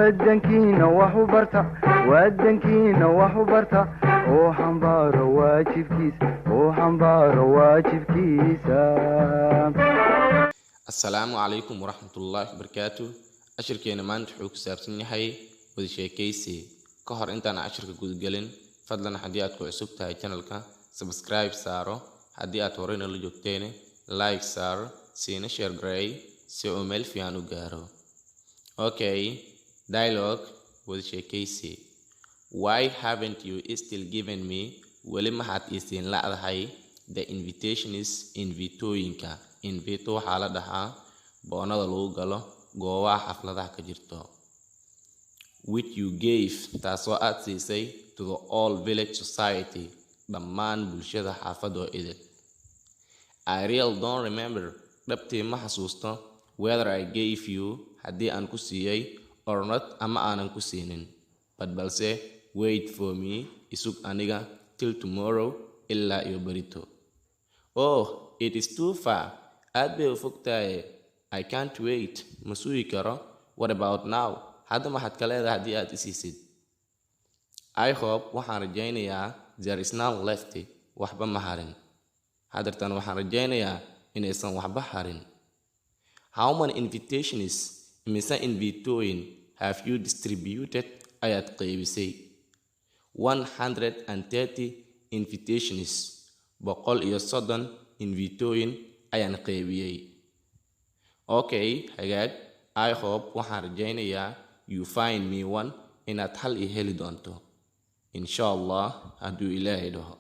Wadankiina wax u barta, wadankiina wax u barta, oo xambaaro waajibkiisa, oo xambaaro waajibkiisa. Asalaamu calaykum waraxmatullaahi wabarakaatu. Cashirkeena maanta wuxuu ku saabsan yahay wada sheekaysi. Ka hor intaan cashirka gudagelin, fadlan haddii aad ku cusub tahay channelka, subscribe saaro. Haddii aad horeyna la joogteen, like saar, siina share gareey si uu meel fiican u gaaro. Okay, dialogue, wada sheekaysi. Why haven't you still given me, weli maxaad isiin la'dahay, the invitations, invitooyinka? Invito waxaa la dhahaa boonada lagu galo goobaha xafladaha ka jirto. Which you gave, taasoo aad siisay, to the all village society, dhammaan bulshada xaafadda oo idil. I really don't remember, dhabtii ma xasuusto, whether I gave you, haddii aan ku siiyey, or not, ama aanan ku siinin. But, balse, wait for me, isug aniga, till tomorrow, ilaa iyo berito. Oh, it is too far, aad bay u fog tahay. I can't wait, ma sugi karo. What about now? Hadda maxaad ka leedahay haddii aad isiisid? I hope, waxaan rajaynayaa, there is none left, waxba ma harin hadeertan. Waxaan rajaynayaa inaysan waxba harin. How many invitations, imise invitooyin, have you distributed, ayaad qaybisay? 130 invitations, 130 invitooyin ayaan qaybiyey. Okay, hagaag. I hope, waxaan rajaynayaa, you find me one, inaad hal ii heli doonto, insha Allah, hadduu Ilaahay dhaho.